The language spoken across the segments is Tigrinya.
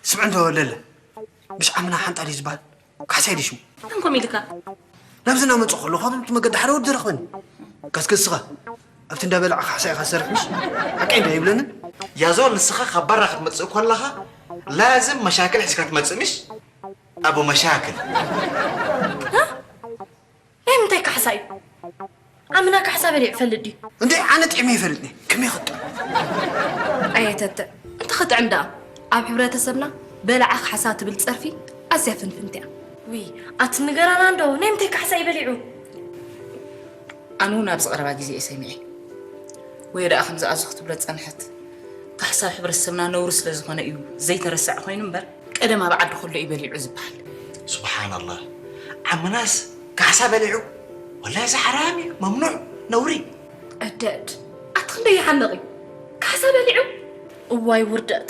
ስምዕ እንዶ ለለ፣ ብሻዕ ምና ሓንጣ ድዩ ዝበሃል? ካሕሳይ ድዩ ሽሙ? መን ከምኡ ኢልካ? ናብዚ እናመጽኡ ከለኹ፣ ኣብቲ መገዲ ሓደ ወዲ ረኽበኒ። ከስከስ ስኻ፣ ኣብቲ እንዳበላዕ ካሕሳ ኢኻ ዝሰርሕ ምሽ? ሓቀይ እንዳ ይብለንን? ያዞ፣ ንስኻ ካብ ባራ ክትመጽእ ከለኻ፣ ላዝም መሻክል ሒዝካ ትመጽእ ምሽ? ኣቡ መሻክል። ናይ ምንታይ ካሕሳ እዩ? ዓምና ካሕሳ በሊዑ ይፈልጥ ድዩ? እንዴ፣ ኣነ ጥዕመ ይፈልጥኒ። ከመይ ክጥዕም? ኣየተትዕ። እንተ ክጥዕም ደኣ፣ ኣብ ሕብረተሰብና በላዓ ካሕሳ ትብል ጸርፊ ኣዝያ ፍንፍንቲ እያ። ውይ፣ ኣቲ ንገራና እንዶ፣ ናይ ምንታይ ካሕሳ እዩ በሊዑ? ኣነ እውን ኣብዚ ቀረባ ግዜ እየ ሰሚዐ። ወይ ደኣ ከምዚ ኣዞ ክትብሎ ዝጸንሐት። ካሕሳ ኣብ ሕብረተሰብና ነውሪ ስለ ዝኾነ እዩ ዘይተረስዐ ኮይኑ እምበር፣ ቀደም ኣብ ዓዲ ከሎ እዩ በሊዑ ዝበሃል። ሱብሓነላህ። ዓምናስ ካሕሳ በሊዑ? ወላሂ እዚ ሓራም እዩ፣ መምኑዕ፣ ነውሪ። ዕደድ፣ ኣቲ ክንደይ ይሓምቕ እዩ። ካሕሳ በሊዑ? እዋይ ውርደት።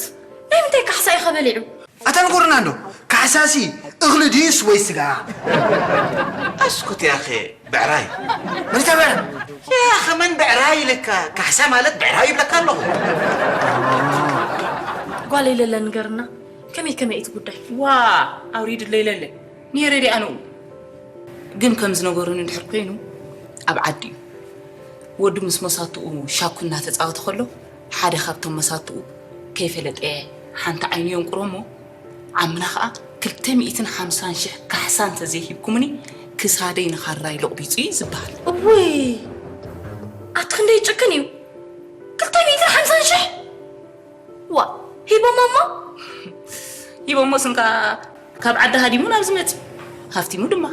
ናይ ምንታይ ካሕሳ ኢኻ በሊዑ? ኣታ ንገሩና እንዶ፣ ካሕሳሲ እኽሊ ድዩስ ወይ ስጋ? ኣስኩት ያኸ ብዕራይ። መን ተበረ? ያኸ መን ብዕራይ ኢልካ? ካሕሳ ማለት ብዕራይ ይብለካ ኣለኹ። ጓለይ ለለ ንገርና፣ ከመይ ከመይ እቲ ጉዳይ? ዋ፣ ኣውሪድለይ ለለ። ነይረ ድኣ ንኡ። ግን ከም ዝነገሩኒ እንድሕር ኮይኑ፣ ኣብ ዓዲ እዩ። ወዱ ምስ መሳትኡ ሻኩ እናተጻወተ ከሎ፣ ሓደ ካብቶም መሳትኡ ከይፈለጠ ሓንቲ ዓይኑ የንቁሮ እሞ፣ ዓምና ኸኣ ክልተ ሚእትን ሓምሳን ሽሕ ካሕሳ እንተዘይሂብኩምኒ፣ ክሳደይ ንኻራ ይለቑቢጹ እዩ ዝበሃል። እውይ! ኣቲ ክንደይ ጭክን እዩ! ክልተ ሚእትን ሓምሳን ሽሕ! ዋ፣ ሂቦሞ እሞ? ሂቦሞ ስንካ ካብ ዓዲ ሃዲሙ ናብ ዝመጽእ፣ ሃፍቲሙ ድማ።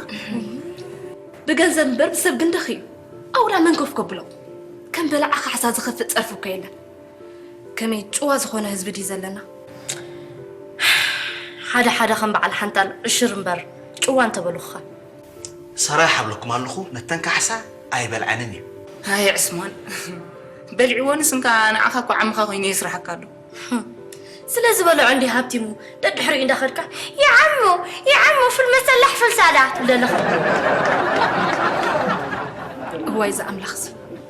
ብገንዘብ እምበር ብሰብ ግን ደኺ እዩ። ኣውላ መን ኮፍ ከብሎ? ከም በላዓ ካሕሳ ዝኸፍእ ጸርፊ እኮ የለን። ከመይ ጭዋ ዝኾነ ህዝቢ ድዩ ዘለና? ሓደ ሓደ ከም በዓል ሓንጣል ዕሽር እምበር ጭዋ እንተበሉኻ። ሰራይ ሓብለኩም ኣለኹ፣ ነተን ካሕሳ ኣይበልዐንን እዩ። ኣይ ዕስማን፣ በሊዕዎ ንስንካ ንዓኻ እኮ ዓምኻ ኮይኑ የስርሓካ ኣሎ። ስለ ዝበልዖ እንዲ ሃብቲሙ ደድሕሪኡ እንዳኸድካ፣ "ይዓሙ፣ ይዓሙ፣ ፍል መሰላሕ ፍል ሳዳ" ትብል ዘለኻ። እዋይ፣ እዚ ኣምላኽሲ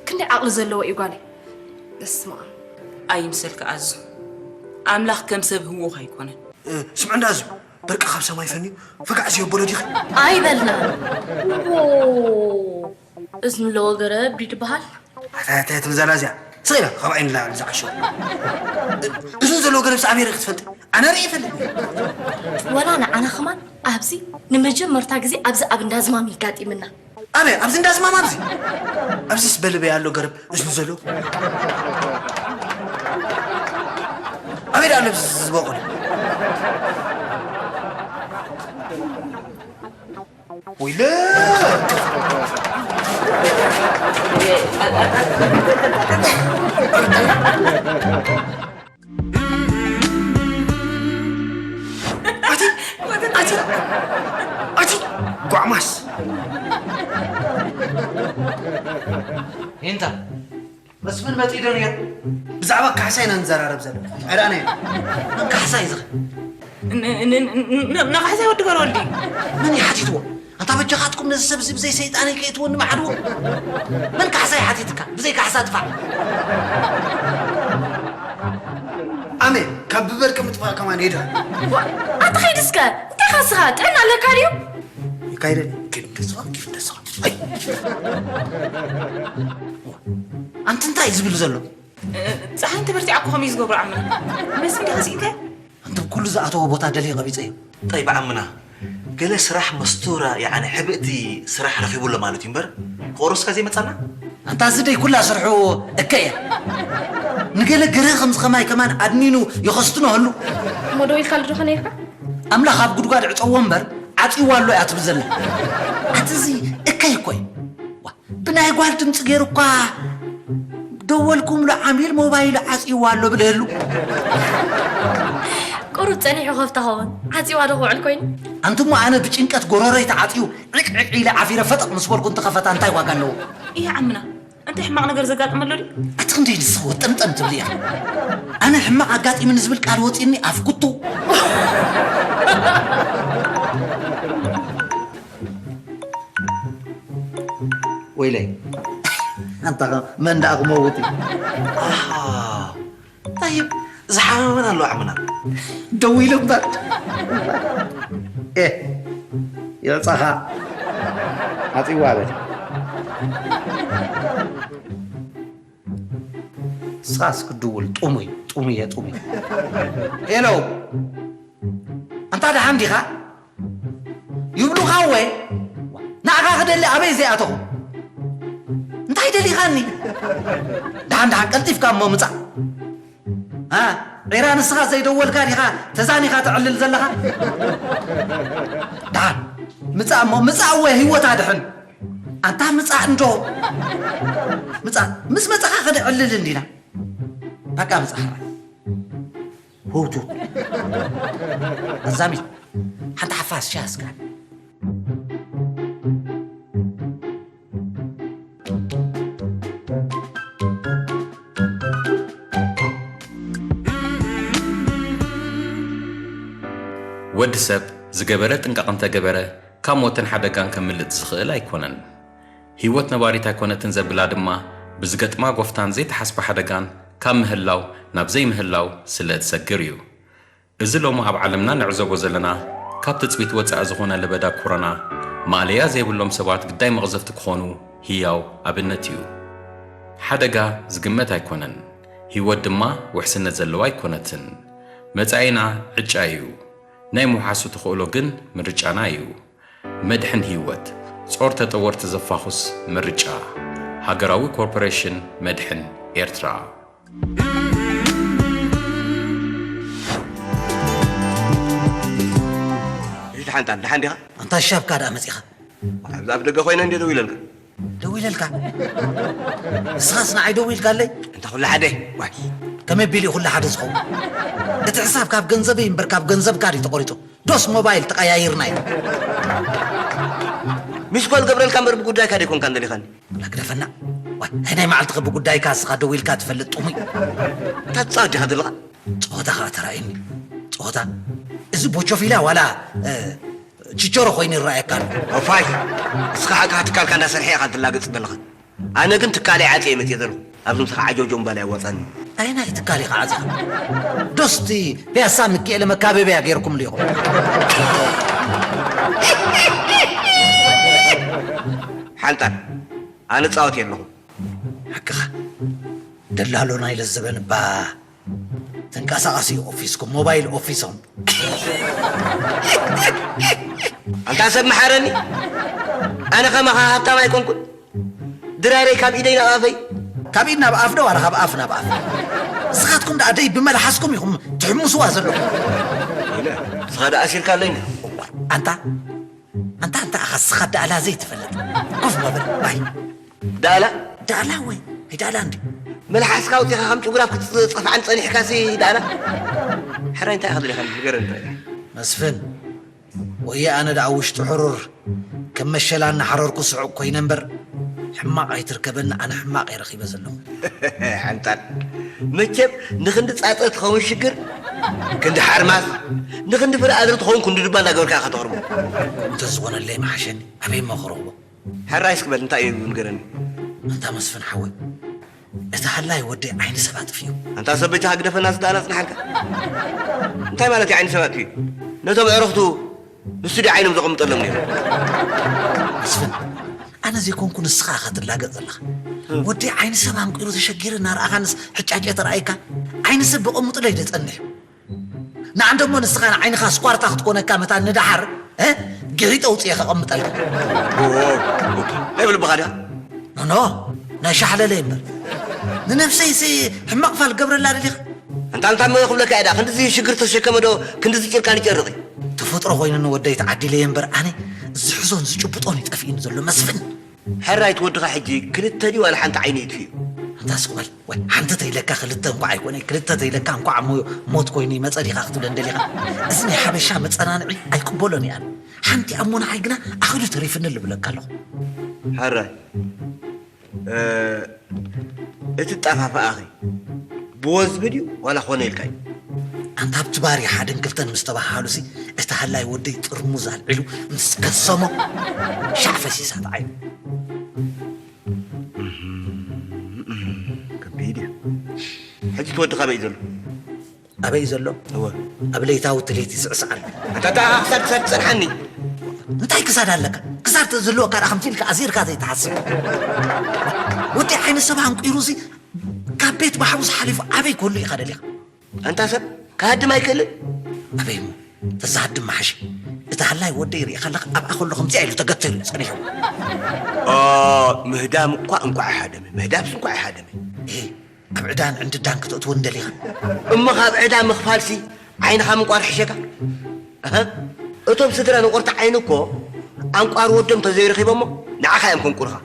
ክንደይ ዓቕሊ ዘለዎ እዩ ጓለይ። በስመ ኣብ። ኣይምሰልካ ኣዙ፣ ኣምላኽ ከም ሰብ ህዉኽ ኣይኮነን። እ፣ ስምዕ እንዳ ኣዙ፣ በርቂ ካብ ሰማይ ፈንዩ ፈጋዕ ዘየበሎ ዲኺ? ኣይበልና። ዎ፣ እዝኒ ለወ ገረብ ድዩ ዝበሃል? ኣታ፣ ኣታ፣ ትብል ዘላ እዚኣ። ስቕ ኢላ፣ ካብ ዓይኒ ላዕሊ ዝዓሸወ። እዝኒ ዘለዎ ገረብ ሰዓብ የርኢ ክትፈልጥ። ኣነ ርኢ ይፈልጥ። ወላ ንዓና ከማን ኣብዚ ንመጀመርታ ግዜ ኣብዚ ኣብ እንዳ ዝማም ይጋጢምና። ኣበይ? ኣብዚ እንዳ ዝማም ኣብዚ? ኣብዚስ በልበይ ኣሎ ገረብ እዝኒ ዘለዎ። ኣበይ ደኣ ኣሎ ኣብዚ ዝበቑል? ወይለ! ኣቲ! ኣቲ! ኣቲ! ጓዕማስ! እንታ መስፍን መጺኡ ዶ ነይሩ? ብዛዕባ ካሕሳ ኢና ንዘራረብ ዘለና። ዕዳና እዩ። መን ካሕሳ እዩ ዝኸ? ን- ን- ን- ን- ንካሕሳይ ወዲ ገረወልዲ። መን እዩ ሓቲትዎ? ኣንታ በጃኻትኩም ነዚ ሰብ እዚ ብዘይ ሰይጣነይ ከይትወኒ ማዕድዎ። መን ካሕሳ እዩ ሓቲትካ? ብዘይ ካሕሳ ጥፋዕ። ኣሜ፣ ካብ ብበርቂ ምጥፋእ ከማን ይድሕን። ኣታ ኸይድ እስከ እንታይ ኻስኻ ጥዕና ኣለካ ድዩ? ይካይደ ኪድ ደስኻ ኪድ ደስኻ። ኣይ። ኣንቲ እንታይ እዩ ዝብል ዘሎ? እ፣ ፀሓይ እንተበርቲዓ እኮ ከመይ ዝገብሮ ዓምና? መስፍን ዲኻ ስኢንካዮ? ኣንተ ኩሉ ዝኣተዎ ቦታ ደልየ ቀቢፀ እዩ። ጠይብ ዓምና፣ ገለ ስራሕ መስቱራ፣ ያዕኒ ሕብእቲ ስራሕ ረኺቡ ኣሎ ማለት እዩ እምበር፣ ክቑርስካ ዘይመጻና? ኣንታ እዚ ደይ ኩላ ስርሑ እከ እያ። ንገለ ገረ ከምዚ ከማይ ከማን ኣድኒኑ ይኸስትኖ ህሉ። እሞ ደው ኢልካሉ ዶ ኾነ ኢልካ? ኣምላኽ ኣብ ጉድጓድ ዕጸዎ እምበር፣ ዓጽይዋ ኣሎ እያ ትብል ዘላ። ኣቲ እዚ እከይ እኮ እዩ። ዋ፣ ብናይ ጓል ድምፂ ገይሩ እኳ ደወልኩምሉ ዓሚል ሞባይሉ ዓፅይዋ ኣሎ ብለሉ። ቁሩብ ፀኒሑ ከፍታ ኸውን ዓፂዋ ዶ ክውዕል ኮይኑ። ኣንትሞ ኣነ ብጭንቀት ጎረረይ ተዓፅዩ ዕቅዕቅ ኢለ ዓፊረ ፈጠቕ ምስ በልኩ እንተኸፈታ እንታይ ዋጋ ኣለዎ? ይህ ዓምና እንታይ ሕማቕ ነገር ዘጋጠመ ኣሎ ድዩ? ኣቲ ክንደይ ንስኺ ወጠምጠም ትብሊ ኢኺ። ኣነ ሕማቕ ኣጋጢምኒ ዝብል ቃል ወፂኒ ኣፍ ኩቱ። ወይለይ ኣንታ መን ደኣ ክመውት እዩ። ጠይብ ዝሓመመን ኣሎ ዓምና ደው ኢሉ እምበር ኤ የዕፃኻ ዓፂዋ በል ንስኻስ ክድውል ጥሙይ ጥሙየ ጥሙይ ሄሎ ኣንታ ደሓን ዲኻ ይብሉኻ እወ ንዓኻ ክደሊ ኣበይ ዘይኣተኹ እንታይ ደሊኻኒ ደሓን ደሓን ቀልጢፍካ እሞ ምፃእ ዒራ ንስኻ ዘይደወልካ ዲኻ ተዛኒኻ ተዕልል ዘለኻ ደሓን ምፃእ እሞ ምፃእ እወ ህይወት ኣድሕን ኣንታ ምፃእ እንዶ ምፃእ ምስ መፃኻ ከነዕልል እንዲና በቃ ምፃእ ህውቱ ኣዛሚት ሓንቲ ሓፋስ ሻ እስካ ወዲ ሰብ ዝገበረ ጥንቃቕ እንተገበረ ካብ ሞትን ሓደጋን ከምልጥ ዝኽእል ኣይኮነን። ህይወት ነባሪት ኣይኮነትን ዘብላ ድማ ብዝገጥማ ጎፍታን ዘይተሓስበ ሓደጋን ካብ ምህላው ናብ ዘይምህላው ስለ እትሰግር እዩ። እዚ ሎሚ ኣብ ዓለምና ንዕዘቦ ዘለና ካብ ትጽቢት ወጻኢ ዝኾነ ለበዳ ኮሮና ማእለያ ዘይብሎም ሰባት ግዳይ መቕዘፍቲ ክኾኑ ህያው ኣብነት እዩ። ሓደጋ ዝግመት ኣይኮነን፣ ህይወት ድማ ውሕስነት ዘለዋ ኣይኮነትን። መጻኢና ዕጫ እዩ፣ ናይ ምውሓሱ ተኽእሎ ግን ምርጫና እዩ። መድሕን ህይወት፣ ጾር ተጠወርቲ ዘፋኹስ ምርጫ። ሃገራዊ ኮርፖሬሽን መድሕን ኤርትራ። ሕጂ ሓንጣን ደሓን ዲኻ? ኣንታ ሻብካ ደኣ መጺኻ ኣብዚ ኣብ ደገ ኮይነ እንደ ደው ኢለልካ ደው ኢለልካ ንስኻስ ንዓይ ደው ኢልካለይ እንተ ኩሉ ሓደ ዋይ ከመይ ቢሉ ኩሉ ሓደ ዝኸውን እቲ ሕሳብ ካብ ገንዘበይ እምበር ካብ ገንዘብካ ድዩ ተቆሪጹ ዶስ ሞባይል ተቐያይርና ኢና ሚስኮል ገብረልካ እምበር ብጉዳይካ ደይኮንካ እንደሊኻኒ ላግደፈና ዋይ ናይ መዓልትኸ ብጉዳይካ እስኻ ደው ኢልካ ትፈልጥ ጥሙይ እንታይ ትጻወት ዲኻ ዘለኻ ጸወታ ኸዓ ተራእየኒ ጸወታ እዚ ቦቾፊላ ዋላ ችቸሮ ኮይኑ ይረኣየካ ኣሎ። ኦፋይ እስኻ ሓቅኻ ትካልካ እንዳሰርሐ ኢኻ ትላገጽ ዘለኻ። ኣነ ግን ትካለይ ዓጽየ መጽየ ዘለኹ። ኣብዚ ምሳኻ ዓጀውጀው ምባል ኣየዋጻኒ። ኣየናይ ትካል ኢኻ ዓጺኻ? ዶስቲ ፒያሳ ሚኪኤለ መካበብያ ገይርኩምሉ ኢኹም። ሓንጣን ኣነ ጻወት የለኹ። ሓቅኻ ደላሎ ናይ ለዘበን እባ ተንቀሳቓሲ ኦፊስኩም ሞባይል ኦፊሶም ኣንታ ሰብ መሓረኒ ኣነ ከማኻ ሃብታም ኣይኮንኩን ድራረይ ካብ ኢደይ ናብ ኣፈይ ካብ ኢድ ናብ ኣፍ ዶ ዋላ ካብ ኣፍ ናብ ኣፍ ንስኻትኩም ደኣ ደይ ብመልሓስኩም ኢኹም ትሕምስዋ ዘለኹም ንስኻ ደኣ ኣሲርካ ኣለኒ ኣንታ ኣንታ ኣንታ ኣኻ ስኻ ደኣላ ዘይትፈልጥ ኮፍ በል ባይ ዳላ ዳላ ወይ ዳላ እንዲ መልሓስካ ኣውፂኻ ከም ጭጉራፍ ክትፀፋዕን ፀኒሕካሲ ዳላ ሕራይ እንታይ ኢኻ ደሊኻ ንገረኒ እንታይ ኢኻ መስፍን ወየ ኣነ ደኣ ውሽጢ ሕሩር ከም መሸላ እናሓረርኩ ስዑቕ ኮይነ እምበር ሕማቕ ኣይትርከበኒ፣ ኣነ ሕማቕ እየ ረኺበ ዘለኹ። ሓንጣል፣ መቸም ንኽንዲ ጻጸ ትኸውን ሽግር ክንዲ ሓርማዝ፣ ንኽንዲ ፍረ ኣድሪ ትኸውን ክንዲ ድባ እንዳገበርካ ኢኻ ተቕርቦ። ከምኡ እንተዝኾነለይ ምሓሸኒ፣ ኣበይ እሞ ክረኽቦ? ሕራይ እስኪ በል፣ እንታይ እዩ ንገረኒ። ኣንታ መስፍን ሓወይ፣ እቲ ሃላይ ወደይ ዓይኒ ሰብ ኣጥፊኡ። ኣንታ ሰብ በጃኻ ግደፈና፣ ዝደኣና ጽንሓልካ። እንታይ ማለት እዩ ዓይኒ ሰብ ኣጥፊኡ? ነቶም ኣዕሩኽቱ ንሱ ድዩ ዓይኖም ዘቐምጠሎም ነይሩ? መስፍን፣ ኣነ ዘይኮንኩ ንስኻ ኢኻ ትላገጽ ዘለኻ። ወደይ ዓይኒ ሰብ ኣንቂሩ ተሸጊረ እናረኣኻንስ ሕጫጨ ተራእይካ? ዓይኒ ሰብ ብቐሙጥለይ ደጸንሕ። ንዓንደሞ ንስኻ ንዓይንኻ ስኳርታ ክትኮነካ መታን ንደሓር፣ እ? ግሒጠ ኣውጽኤ ከቐምጠልካ። ኦ፣ ኦኬ። ናይ ብልብኻ ድያ? ኖ፣ ኖ፣ ናይ ሻሕለለይ እምበር። ንነብሰይሲ ሕማቕ ፋል ገብረላ ደሊኻ? ኣንታ፣ ኣንታ፣ መን ክብለካ እየ ደኣ? ክንድዚ ሽግር ተሸከመ ዶ ክንድዚ ጭርቃን ይጨርቕ እዩ? ተፈጥሮ ኮይኑ ንወደይ ተዓዲለየ እምበር ኣነ ዝሕዞን ዝጭብጦን እዩ ጠፊእኒ ዘሎ መስፍን። ሕራይ እቲ ወድኻ ሕጂ ክልተ ድዩ ዋላ ሓንቲ ዓይኑ ይጥፊኡ? ኣንታ ስቕ በል። ወይ፣ ሓንቲ ተይለካ ክልተ እንኳዕ ኣይኮነ፣ ክልተ ተይለካ እንኳዕ ሞ-፣ ሞት ኮይኑ ይመጸ ዲኻ ክትብለኒ ደሊኻ? እዚ ናይ ሓበሻ መጸናንዒ ኣይቅበሎን እየ ኣነ። ሓንቲ እያ እሞ ንዓይ ግና ኣኺሉ ተሪፍኒ ልብለካ ኣለኹ። ሕራይ፣ እ፣ እቲ ጣፋፍኣኺ ብወዝቢ ድዩ ዋላ ኮነ ኢልካ እዩ? ኣንታ ኣብቲ ባር ሓደን ክልተን ምስ ተባሃሃሉሲ፣ እቲ ሃላይ ወደይ ጥርሙዝ ኣልዒሉ ምስ ከሰሞ፣ ሻዕ ፈሲሳት ዓይኑ። ከቢድ እዩ። ሕጂ እቲ ወዲ ካበይ እዩ ዘሎ? ኣበይ ዘሎ? እወ። ኣብ ለይታዊ እቲ ለይቲ ይስዕስዕ ኣሎ። ኣታ፣ ኣታ፣ ክሳድ፣ ክሳድ ጸንሓኒ። እንታይ ክሳድ ኣለካ? ክሳድ ዝህልወካ ደኣ ከምዚ ኢልካ ኣዚርካ ዘይትሓስብ። ወዲ ዓይኒ ሰብ ኣንቂሩሲ ካብ ቤት ባሕሩስ ሓሊፉ ኣበይ ክህሉ ኢኻ ደሊኻ? ኣንታ ሰብ ክሃድም ኣይክእልን? ኣበይ እሞ? ተዝሃድም ምሓሸ። እቲ ሃላይ ወደይ ርኢኻ ኣለኻ? ኣብኣ ከሎ ከምዚኣ ኢሉ ተገቲሩ ጸኒሑ። ኦ፣ ምህዳም እኳ እንኳዕ ኣይሃደመ። ምህዳምስ እንኳዕ ኣይሃደመ። እሄ፣ ኣብ ዕዳን ዕንድዳን ክትእትወኒ ደሊኻ? እሞ ካብ ዕዳ ምኽፋልሲ ዓይንኻ ምንቋር ይሕሸካ? ኣሃ፣ እቶም ስድራ ነቆርቲ ዓይኒ እኮ ኣንቋር ወዶም ተዘይረኺቦሞ ንዓኻ እዮም ከንቁርኻ።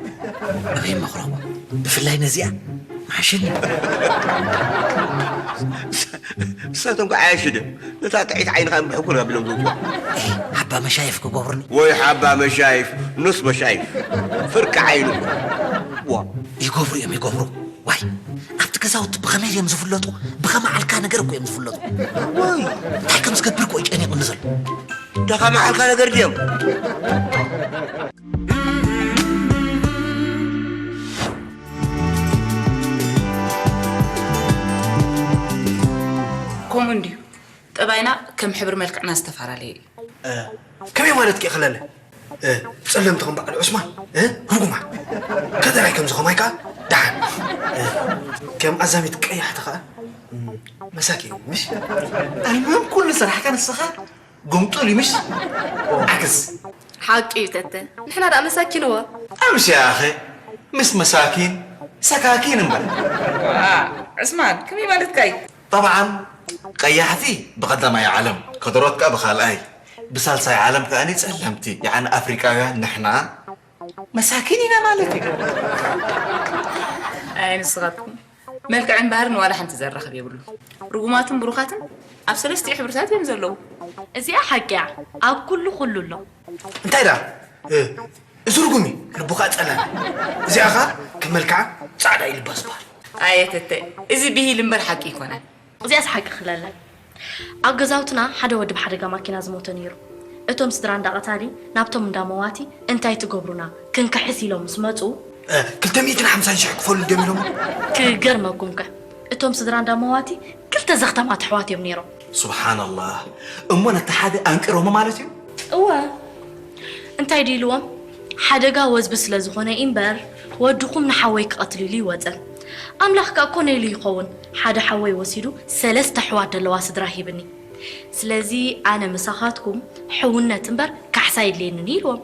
ኣበይ እሞ ክረኽቦ? ብፍላይ ነዚኣ ምሓሸኒ። ንሳቶም ከ ዓያሹ ድዮም? ነታ ጥዒት ዓይንኻ እዮም ብሕኩር ኣቢሎም ዘውፅዋ። እይ፣ ሓባ መሻይፍ ክገብሩኒ። ወይ ሓባ መሻይፍ፣ ኑስ መሻይፍ። ፍርቂ ዓይኑ። ዋ። ይገብሩ እዮም፣ ይገብሩ። ዋይ፣ ኣብቲ ገዛውቲ ብኸመይ ድዮም ዝፍለጡ? ብኸመ ዓልካ ነገር እኮ እዮም ዝፍለጡ። ዋይ። እንታይ ከም ዝገብር እኮ እዩ ጨኒቑኒ ዘሎ። ደኸመ ዓልካ ነገር ድዮም? ከምኡ እንድዩ። ጠባይና ከም ሕብሪ መልክዕና ዝተፈላለየ እዩ። እ፣ ከመይ ማለት ከ ይኽለለ? እ፣ ጸለምቲ ከም በዓል ዑስማን፣ እ፣ ርጉማት። ከደራይ ከም ዝኸማይ ከኣ ደሓን። እ፣ ከም ኣዛሚት ቀያሕቲ ከኣ፣ እም፣ መሳኪን፣ ምሽ? ኣይመን ኩሉ ስራሕካ ንስኻ ጉምጡል እዩ፣ ምሽ? ዓክስ። ሓቂ እዩ፣ ተተ። ንሕና ደኣ መሳኪን እወ። ኣምሽ ያኸ፣ ምስ መሳኪን፣ ሰካኪን እምበር። ዋ፣ ዑስማን፣ ከመይ ማለትካ እዩ? ጠብዓን፣ ቀያሕቲ ብቐዳማይ ዓለም፣ ከደሮት ከኣ ብኻልኣይ፣ ብሳልሳይ ዓለም ከኣ ጸለምቲ፣ ያዕኒ ኣፍሪቃውያን ንሕና መሳኪን ኢና ማለት እዩ። ኣይ፣ ንስኻትኩም መልክዕን ባህርን ዋላ ሓንቲ ዘራኽብ የብሉ። ርጉማትን ብሩኻትን ኣብ ሰለስቲኡ ሕብርታት እዮም ዘለዉ። እዚኣ ሓቂ እያ። ኣብ ኩሉ ኩሉ ኣሎ። እንታይ ደኣ? እ፣ እዚ ርጉም እዩ፣ ልቡ ከኣ ጸላም። እዚኣ ኸኣ ከም መልክዓ ጻዕዳ እዩ ልባ ዝበሃል። ኣየ ተተ፣ እዚ ብሂል እምበር ሓቂ ኣይኮነን። እዚኣስ ሓቂ ክለለ። ኣብ ገዛውትና ሓደ ወዲ ብሓደጋ ማኪና ዝሞተ ነይሩ። እቶም ስድራ እንዳ ቀታሊ ናብቶም እንዳ መዋቲ እንታይ ትገብሩና ክንክሕስ ኢሎም ምስ መጹ፣ እ፣ ክልተ ሚእትን ሓምሳን ሽሕ ክፈሉ ድዮም ኢሎም? ክገርመኩምከ እቶም ስድራ እንዳ መዋቲ ክልተ ዘኽታማት ኣሕዋት እዮም ነይሮም። ሱብሓነላህ። እሞ ነቲ ሓደ ኣንቂሮሞ ማለት እዩ? እወ። እንታይ ድዩ ኢልዎም? ሓደጋ ወዝቢ ስለ ዝኾነ እምበር ወድኹም ንሓወይ ክቐትል ኢሉ ይወጸ። ኣምላኽ ከኣ ኮነ ኢሉ ይኸውን ሓደ ሓወይ ወሲዱ ሰለስተ ኣሕዋት ደለዋ ስድራ ሂብኒ። ስለዚ ኣነ ምሳኻትኩም ሕውነት እምበር ካሕሳ የድልየንን እዩ ኢልዎም።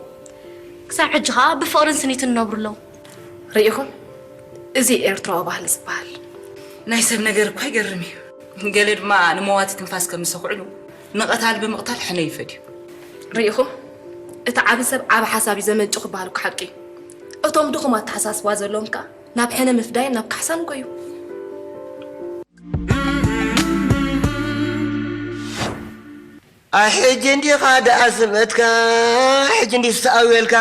ክሳብ ሕጂ ኸኣ ብፍቕርን ስኒትን ይነብሩ ኣለዉ። ርኢኹም? እዚ ኤርትራዊ ባህሊ ዝበሃል። ናይ ሰብ ነገር እኳ ይገርም እዩ። ገለ ድማ ንመዋቲ ትንፋስ ከም ዝሰኹዕሉ ንቐታሊ ብምቕታል ሕነ ይፈድዩ። ርኢኹም? እቲ ዓቢ ሰብ ዓቢ ሓሳብ እዩ ዘመንጩ ክበሃል እኮ ሓቂ እዩ። እቶም ድኹም ኣተሓሳስባ ዘለዎም ከኣ ናብ ሕነ ምፍዳይን ናብ ካሕሳን ይጎዩ። ኣይ ሕጂ እንዲኻ ደኣ ዝመትካ፣ ሕጂ እንዲ ዝተኣውየልካ።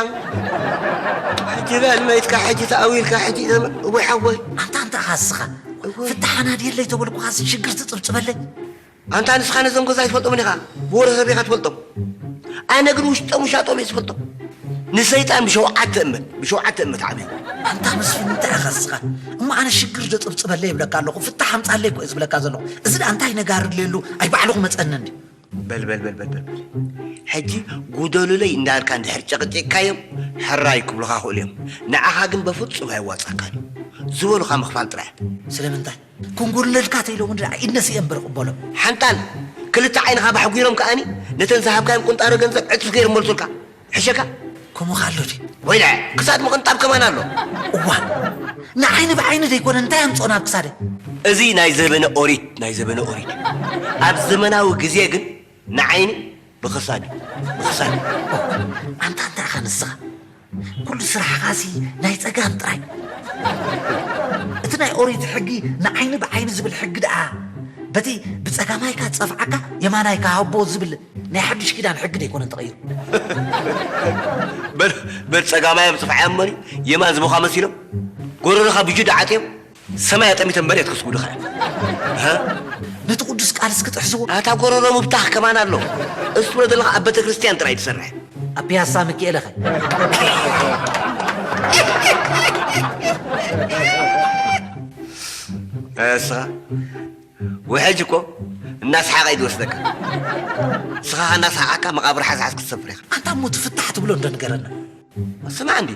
ሕጂ በል መይትካ፣ ሕጂ ተኣዊልካ፣ ሕጂ ዘመ-፣ እወይ ሓወይ። ኣንታ፣ ኣንታ ኢኻ እስኻ እወይ። ፍታሕ ኣናድየለይ ተበልኩኻስ ሽግር ትጽብጽበለይ? ኣንታ ንስኻ ነዞም ገዛ ኣይትፈልጦምን ኢኻ፣ ብወረ ሰብ ኢኻ ትፈልጦም። ኣነ ግን ውሽጦም ውሻጦም እየ ዝፈልጦም። ንሰይጣን ብሸውዓተ እመት፣ ብሸውዓተ እመት ዓብዩ። ኣንታ መስፍን፣ እንታይ ኢኻ እስኻ? እሞ ኣነ ሽግር ዶ ጽብጽበለይ ይብለካ ኣለኹ፣ ፍታሕ ኣምጻለይ እኮ እየ ዝብለካ ዘለኹ። እዚ ደኣ እንታይ ነጋሪ ድልየሉ፣ ኣይ ባዕሉ ክመጸኒ እንዲ። በል፣ በል፣ በል፣ በል፣ በል፣ በል። ሕጂ ጉደሉለይ እንዳልካ እንድሕር ጨቕጪቕካዮም፣ ሕራይ ክብሉኻ ክእሉ እዮም። ንዓኻ ግን በፍጹም ኣየዋጻካን እዩ። ዝበሉኻ ምኽፋል ጥራይ። ስለምንታይ? ክንጎድለልካ ተኢሎም እውን ደኣ ኢድ ነሲኤ እምበር እቕበሎም። ሓንጣል፣ ክልተ ዓይንኻ ባሕጒሮም ከኣኒ፣ ነተን ዝሃብካዮም ቁንጣሮ ገንዘብ ዕጽፍ ገይሮም መልሱልካ። ሕሸካ? ከምኡ ከ ኣሎ ድዩ? ወይለ፣ ክሳድ ምቕንጣብ ከማን ኣሎ። እዋ፣ ንዓይኒ ብዓይኒ ደይኮነ እንታይ ኣምጽኦ ናብ ክሳደ? እዚ ናይ ዘበነ ኦሪት፣ ናይ ዘበነ ኦሪት። ኣብ ዘመናዊ ግዜ ግን ንዓይኒ ብኽሳድ እዩ፣ ብኽሳድ። ኣንታ እንታይ ኢኻ ንስኻ? ኩሉ ስራሕኻሲ ናይ ጸጋም ጥራይ። እቲ ናይ ኦሪት ሕጊ ንዓይኒ ብዓይኒ ዝብል ሕጊ ደኣ፣ በቲ ብጸጋማይካ ጸፍዓካ የማናይካ ሃቦ ዝብል ናይ ሓድሽ ኪዳን ሕጊ ደይኮነን ተቐይሩ? በል፣ በል ጸጋማይ ኣብ ጽፍዓዮም እምበሪ የማን ዝቦኻ መሲሎም ጎረርኻ ብጁዳ ዓጥዮም ሰማይ ኣጠሚቶም በል የትክስጉ ድኻ። ሃ? ነቲ ቅዱስ ቃልስ ክጥሕስዎ? ኣታ ጎረሮ ምብታኽ ከማን ኣሎ። እሱ ትብሎ ዘለኻ ኣብ ቤተ ክርስቲያን ጥራይ ትሰርሕ። ኣብ ፒያሳ ሚኪኤለኸ? እስኻ ውሕጅ እኮ እናስሓቐ እዩ ዝወስደካ። ንስኻ እናስሓቓካ መቓብር ሓዝሓዝ ክትሰፍር ኢኻ። ኣንታ እሞ ትፍታሕ ትብሎ እንዶ ንገረና። ስማዕ እንዲ፣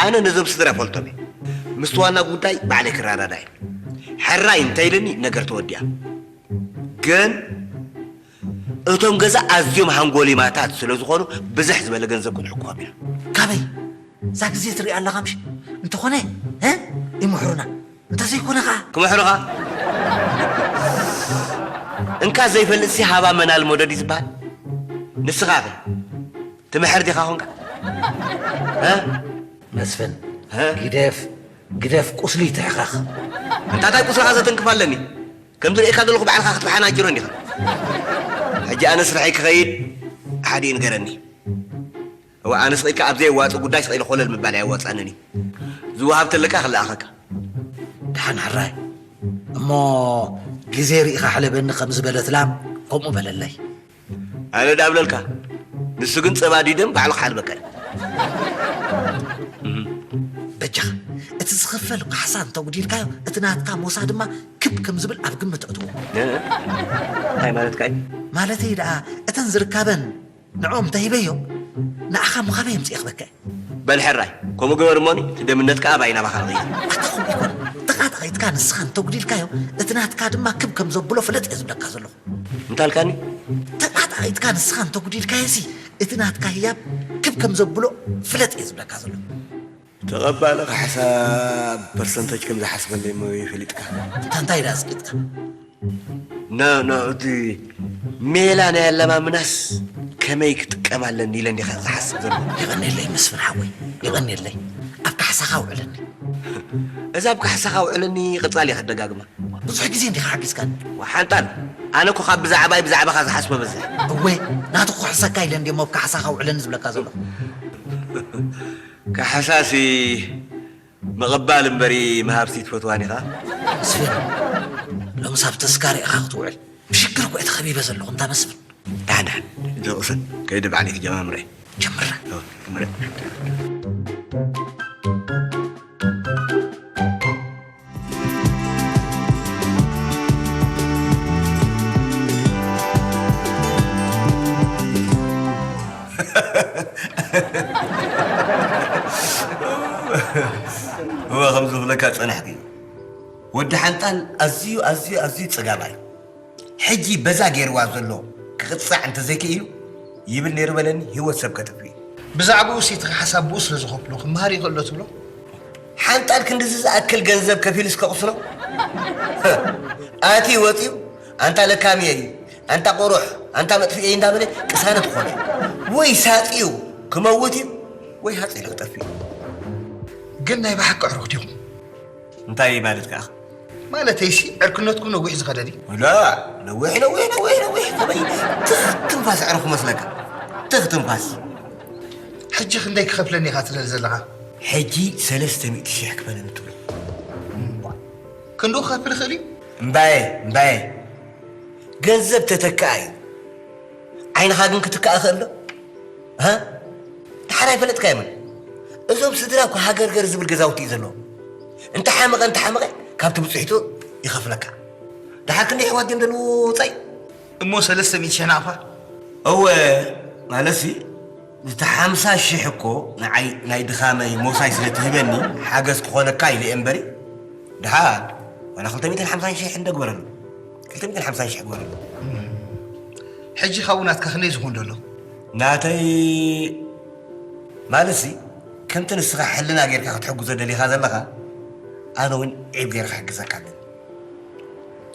ኣነ ነዞም ስድራ እፈልጦም እየ። ምስቲ ዋና ጉዳይ ባዕለይ ክረዳዳእ እየ። ሕራይ እንተኢልኒ ነገር ተወዲኣ። ግን እቶም ገዛ ኣዝዮም ሃንጎሊማታት ስለ ዝኾኑ ብዝሕ ዝበለ ገንዘብ ክንሕክኾም ኢና። ካበይ? እዛ ግዜ ትርኢ ኣለኻ ምሽ? እንተኾነ፣ እ? ይምሕሩና። እንተዘይኮነ ኸዓ? ክምሕሩኻ? እንካ ዘይፈልጥሲ ሃባ መናል ሞደድ እዩ ዝበሃል። ንስኻ ኸ? ትምሕር ዲኻ ኾንካ? እ? መስፍን፣ እ? ግደፍ፣ ግደፍ ቁስሊ ትሕኸኽ። እንታታይ ቁስልኻ ዘተንክፍ ኣለኒ? ከም ዝርእየካ ዘለኹ ባዕልኻ ክትበሓናጅሮ እንዲኻ። ሕጂ ኣነ ስርሐይ ክኸይድ ሓዲኡ ንገረኒ። እወ፣ ኣነ ስቕ ኢልካ ኣብ ዘየዋጽእ ጉዳይ ስቕ ኢለ ኮለል ምባል ኣየዋጽኣንን እዩ። ዝወሃብ ተለካ ክለኣኸካ። ደሓን ሕራይ። እሞ ግዜ ርኢኻ ሕለበኒ ከም ዝበለት ላም ከምኡ በለለይ። ኣነ ደኣ እብለልካ፣ ንሱ ግን ጸባ ድዩ ደም ባዕሉ ክሓልበካ እዩ። እህ። በጃኻ፣ እቲ ዝኽፈል ካሕሳ እንተጉዲልካዮ፣ እቲ ናትካ ሞሳ ድማ ክብ ከም ዝብል ኣብ ግምት ኣእትዎ። እ? እንታይ ማለትካ እዩ? ማለተይ ደኣ፣ እተን ዝርካበን ንዕኦም እንተሂበዮ፣ ንዓኻ ምኻበይ ኣምጺኤ ክበካ እየ። በል ሕራይ፣ ከምኡ ግበር እሞኒ፣ እቲ ደምነት ከኣ ባይ ናባኻ ንቕይር። ኣታ ከምኡ ይኮን፣ ተቓጣቒጥካ ንስኻ እንተጉዲልካዮ፣ እቲ ናትካ ድማ ክብ ከም ዘብሎ ፍለጥ እየ ዝብለካ ዘለኹ። እንታይ ኣልካኒ? ተቓጣቒጥካ ንስኻ እንተጉዲልካዮሲ፣ እቲ ናትካ ህያብ ክብ ከም ዘብሎ ፍለጥ እየ ዝብለካ ዘለኹ። ተቐባሊ ካሕሳ ብፐርሰንተጅ ከም ዝሓስበለይ እሞ ፈሊጥካ። እንታ እንታይ ደኣ ኣጽቂጥካ? ኖ፣ ኖ፣ እቲ ሜላ ናይ ኣለማምናስ ከመይ ክጥቀም ኣለኒ ኢለ እንዲኻ ዝሓስብ ዘሎ። የቐንየለይ መስፍን ሓወይ፣ የቐንየለይ። ኣብ ካሕሳኻ ውዕለኒ። እዛ ኣብ ካሕሳኻ ውዕለኒ ቀጻሊ እየ ከደጋግማ። ብዙሕ ግዜ እንዲኻ ሓጊዝካኒ። ሓንጣል፣ ኣነ እኮ ካብ ብዛዕባይ ብዛዕባኻ ዝሓስቦ በዝሕ። እወ፣ ናቱ ክሕሰካ ኢለ እንድየ እሞ ኣብ ካሕሳኻ ውዕለኒ ዝብለካ ዘለኹ። ካሕሳሲ ምቕባል እምበሪ ምሃብሲ ትፈትዋን ኢኻ? መስፍን፣ ሎምስ ኣብ ተስካር ኢኻ ክትውዕል። ብሽግር እኮ እየ ተኸቢበ ዘለኹ፣ እንታ መስፍን። ዳሕዳሕ፣ ሕጂ ቕሰን፣ ከይደ ባዕለይ ክጀማምረ። ጀምራ። ጀምረ። እወ፣ ከም ዝብለካ ጸናሕኩ እዩ። ወዲ ሓንጣል ኣዝዩ፣ ኣዝዩ፣ ኣዝዩ ጽጋባይ። ሕጂ በዛ ገይርዋ ዘሎ ክቕጻዕ እንተዘይክኢሉ፣ ይብል ነይሩ በለኒ፣ ህይወት ሰብ ከጥፍእ እዩ። ብዛዕባኡ ሲ እቲ ሓሳብ ብኡ ስለ ዝኸፍሎ ክመሃር ይኽእሎ ትብሎ? ሓንጣል ክንድዚ ዝኣክል ገንዘብ ከፊሉስ ከቕስኖ? ኣትዩ ወጺኡ፣ ኣንታ ለካምየ እዩ፣ ኣንታ ቁሩሕ፣ ኣንታ መጥፍኤ እዩ እንዳበለ ቅሳነት ክኾኖ እዩ። ወይ ሳጥዩ ክመውት እዩ፣ ወይ ሃጽ ኢሉ ክጠፍእ እዩ። ግን ናይ ብሓቂ ኣዕሩኽ ዲኹም? እንታይ ማለት ከኣ? ማለተይሲ ዕርክነትኩም ነዊሕ ዝኸደ ድዩ? ላ፣ ነዊሕ፣ ነዊሕ፣ ነዊሕ፣ ነዊሕ፣ ከመይ ትኽ ትንፋስ ኣዕረኹ መስለካ? ትኽ ትንፋስ። ሕጂ ክንደይ ክኸፍለኒ ኢኻ ትደሊ ዘለኻ? ሕጂ ሰለስተ ሚእቲ ሽሕ ክፈለኒ ትብል። ክንድኡ ክኸፍል ይኽእል እዩ? እምባየ፣ እምባየ። ገንዘብ ተተክኣ እዩ። ዓይንኻ ግን ክትክኣ ይኽእል ዶ? ሃ? ደሓር ኣይፈለጥካዮምን? እዞም ስድራ እኮ ሃገርገር ዝብል ገዛውቲ እዩ ዘለዎም። እንተሓመቐ፣ እንተሓመቐ ካብቲ ብፅሒቱ ይኸፍለካ። ደሓር ክንደይ ኣሕዋት ድዮም ዘለዉ ወፃኢ? እሞ ሰለስተ ሚእቲ ሽሕ ናቕፋ? እወ፣ ማለትሲ፣ እቲ ሓምሳ ሽሕ እኮ ንዓይ ናይ ድኻመይ ሞሳይ ስለ ትህበኒ ሓገዝ ክኾነካ ኢለ እየ እምበሪ፣ ደሓር ዋላ ክልተ ሚእትን ሓምሳን ሽሕ እንደ ግበረሉ። ክልተ ሚእትን ሓምሳን ሽሕ ግበረሉ። ሕጂ ካብኡ ናትካ ክንደይ ዝኸውን ዘሎ? ናተይ ማለትሲ፣ ከምቲ ንስኻ ሕልና ጌርካ ክትሕግዞ ደሊኻ ዘለኻ፣ ኣነ እውን ዒብ ጌርካ ክሕግዘካ ኣለኒ።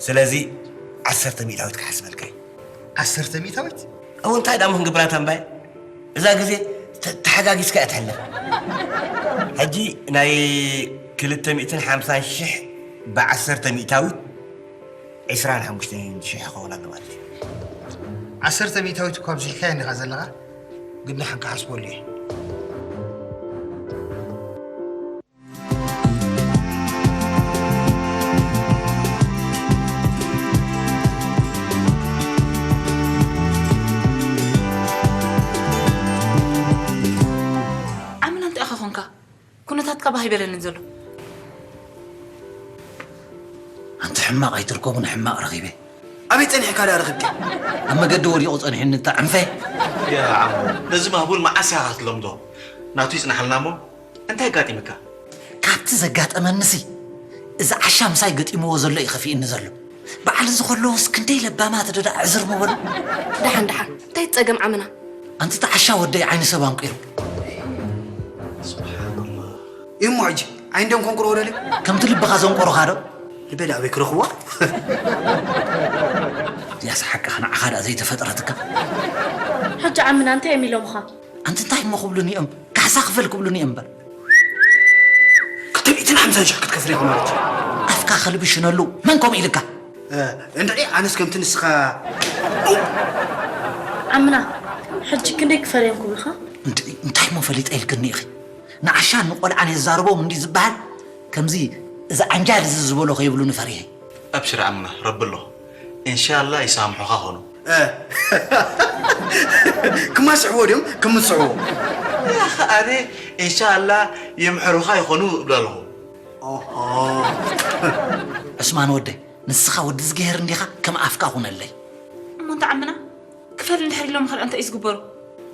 ስለዚ ዓሰርተ ሚእታዊት ክሓስበልካ እዩ። ዓሰርተ ሚእታዊት? እው፣ እንታይ ደኣ እሞ ክንገብራ እታ እምባየ? እዛ ግዜ ተ-፣ ተሓጋጊዝካ እያ ትሕለፍ። ሕጂ ናይ ክልተ ሚእትን ሓምሳን ሽሕ ብዓሰርተ ሚእታዊት ዒስራን ሓሙሽተን ሽሕ ይኸውን ኣሎ ማለት እዩ። ዓሰርተ ሚእታዊት እኳ ኣብዚሕካያ እንዲኻ ዘለኻ፣ ግን ደሓን ክሓስበሉ እየ። ዓምና እንታይ ኢኻ ኾንካ? ኩነታትካ ባህ ይበለኒ ዘሎ። ኣንቲ ሕማቕ ኣይትርከቡ፣ ንሕማቕ ረኺበ። ኣበይ ጸኒሕካ ደኣ ረኺብካ? ኣብ መገዲ ወዲቑ ጸኒሑኒ፣ እታ ዕንፈ። ያ ዓሞ፣ ነዚ ማህቡል መዓስ ኢኻ ክትለምዶ? ናቱ ይጽናሓልና እሞ፣ እንታይ ኣጋጢምካ? ካብቲ ዘጋጠመንሲ፣ እዚ ዓሻ ምሳይ ገጢምዎ ዘሎ እዩ ከፊእኒ ዘሎ። በዓል እዚ ከለዎስ ክንደይ ለባማት ደዳ ዕዝር ምበሉ። ደሓን፣ ደሓን። እንታይ ጸገም ዓምና? ኣንቲ እቲ ዓሻ ወደይ ዓይኒ ሰብ ኣንቂሩ። ስብሓንላህ። እዩ እሞ ሕጂ ዓይንዶም ከንቁርዎ ደልዩ? ከምቲ ልብኻ ዘንቆሮኻ ዶ? ልበይ ደኣ ኣበይ ክረኽብዋ? እዚኣስ ሓቅኻ ንዓኻ ደኣ ዘይተፈጥረትካ። ሕጂ ዓምና እንታይ እዮም ኢሎምኻ? ኣንቲ እንታይ እሞ ክብሉኒ እዮም? ካሕሳ ክፈል ክብሉኒ እዮም እምበር። ክልተ ሚእትን ሓምሳን ሽሕ ክትከፍል ኢኻ ማለት እዩ። ኣፍካ ከልቢ ሽነሉ። መን ከምኡ ኢልካ? እ፣ እንድዒ ኣነስ ከምቲ ንስኻ ዓምና፣ ሕጂ ክንደይ ክፈል እዮም ክብሉኻ? እንድዒ እንታይ እሞ ፈሊጠ ኢልክኒ ኢኺ? ንዓሻን ንቆልዓን የዛርቦም እንዲ ዝበሃል፣ ከምዚ እዚ ዓንጃል እዚ ዝበሎ ከይብሉኒ ፈሪሐ። ኣብሽር ዓምና፣ ረቢ ኣሎ። ኢንሻላህ ይሳምሑኻ ኾኑ። እ። ክማስሕዎ ድዮም? ክምስሕዎ? ያኸ ኣነ ኢንሻላህ ይምሕሩኻ ይኾኑ እብል ኣለኹ። ኦሆ። ዑስማን ወደይ፣ ንስኻ ወዲ ዝገሄር እንዲኻ፣ ከም ኣፍካ ኩነለይ። እሞ እንተ ዓምና፣ ክፈል እንድሕር ኢሎም ኸ እንታይ እዩ ዝግበሩ?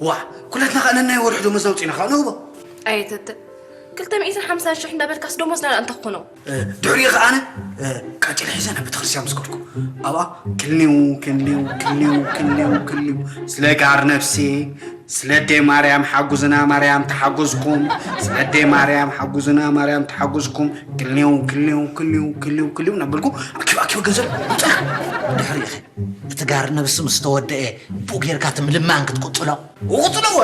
ዋእ፣ ኩላትና ኸኣ ነናይ ወርሒ ደሞዝና ኣውጺእና ኸኣ ንህቦ። ኣየተተ፣ ክልተ ሚእትን ሓምሳን ሽሕ እንዳበልካስ ደሞዝና ደኣ እንታይ ክኾኖ? እ፣ ድሕሪኡ ኸኣ ኣነ፣ እ፣ ቃጭል ሒዘ ናብ ቤተክርስትያን ምስ ከድኩ፣ ኣብኣ ክልኒው፣ ክልኒው፣ ክልኒው፣ ክልኒው፣ ክልኒው፣ ስለ ጋር ነፍሴ፣ ስለ ኣደይ ማርያም ሓጉዝና፣ ማርያም ተሓጉዝኩም፣ ስለ ኣደይ ማርያም ሓጉዝና፣ ማርያም ተሓጉዝኩም፣ ክልኒው፣ ክልኒው፣ ክልኒው፣ ክልኒው፣ ክልኒው እናበልኩ ኣኪብ ኣኪበ ገንዘብ ኣምጽኣ። ድሕሪኡ ኸ እቲ ጋር ነብሲ ምስ ተወደኤ፣ ብኡ ጌርካ እቲ ምልማን ክትቅጽሎ? ክቕጽሎ እወ።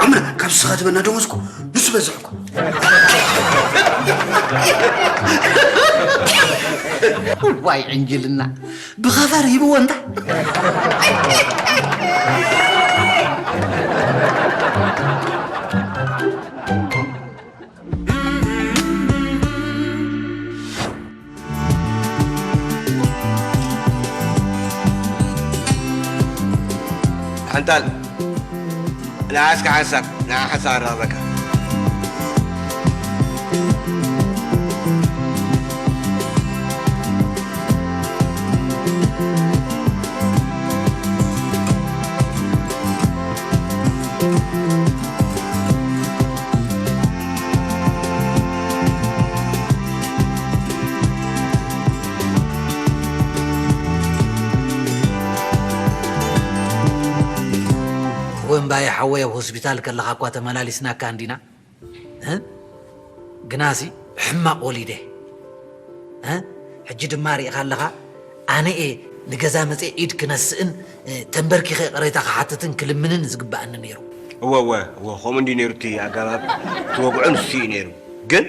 ኣምና፣ ካብ ንስኻ ትበና ደሞዝ እኮ ንሱ በዝሕ እኮ። ዋይ ዕንጅልና፣ ብኸፈር ሂብዎ እንታ። ሓንጣል፣ ንዓስካ ሓንሳብ፣ ንዓ ሓንሳብ ኣራኽበካ። ወንባየ ሓወይ፣ ኣብ ሆስፒታል ከለኻ እኳ ተመላሊስናካ እንዲና። እ? ግናሲ ሕማቕ ወሊደ። እ? ሕጂ ድማ ርኢኻ ኣለኻ፣ ኣነ እየ ንገዛ መፅየ ኢድ ክነስእን፣ እ፣ ተንበርኪኸ ይቕሬታ ክሓትትን ክልምንን ዝግበኣኒ ነይሩ። እወ፣ እወ፣ እወ፣ ከምኡ እንዲ ነይሩ እቲ ኣገባብ፣ እቲ ወግዑ ንሱ እዩ ነይሩ። ግን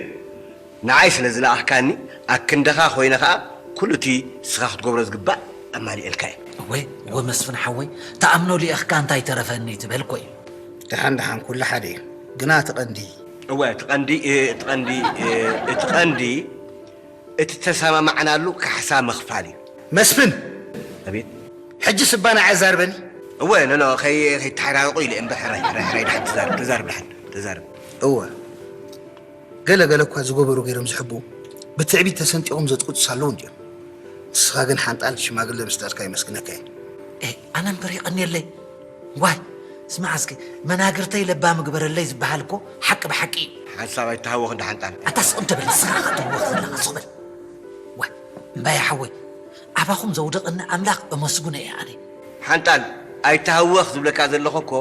ንዓይ ስለ ዝለኣኽካኒ፣ ኣክንድኻ ኮይነ ኸኣ ኩሉ እቲ ንስኻ ክትገብሮ ዝግባእ ኣማሊኤልካ እየ። እወ፣ እወ መስፍን ሓወይ፣ ትኣምኖ ልኢኽካ እንታይ ተረፈኒ ትበል እኮ እዩ። ደሓን ደሓን ኩሉ ሓደ እዩ። ግና እቲ ቀንዲ እወ፣ እቲ ቀንዲ፣ እ፣ እቲ ቀንዲ፣ እ፣ እቲ ቀንዲ፣ እቲ ተሰማማዕናሉ ካሕሳ ምኽፋል እዩ። መስፍን! ኣቤት። ሕጂ ስባ ንዓይ ኣዛርበኒ። እወ፣ ኖ፣ ኖ፣ ከይ-፣ ከይተሓራረቑ ኢለ እምበር፣ ሕራይ፣ ሕራይ፣ ሕራይ፣ ደሓን ተዛረብ፣ ተዛረብ፣ ደሓን ተዛረብ። እወ። ገለ ገለ እኳ ዝገበሩ ገይሮም ዝሕብኡ፣ ብትዕቢት ተሰንጢቖም ዘጥቅጡስ ኣለዉ እንድዮም። ንስኻ ግን ሓንጣል ሽማግለ ምስዳድካ የመስግነካ እየ። ኤ፣ ኣነ እምበር የቐንየለይ። ዋይ፣ ስማዕ እስኪ፣ መናግርተይ ለባም ግበረለይ ዝበሃል እኮ ሓቂ ብሓቂ እዩ። ሓንሳብ ኣይተሃወኽ እንዳ ሓንጣል። ኣታ ስቕ እንተ በል፣ ንስኻ ኢኻ ትህወኽ ዘለኻ፣ ስቕ በል። ዋይ፣ እምባየ ሓወይ፣ ኣባኹም ዘውደቐኒ ኣምላኽ እመስጉኖ እየ ኣነ። ሓንጣል፣ ኣይተሃወኽ ዝብለካ ዘለኹ እኮ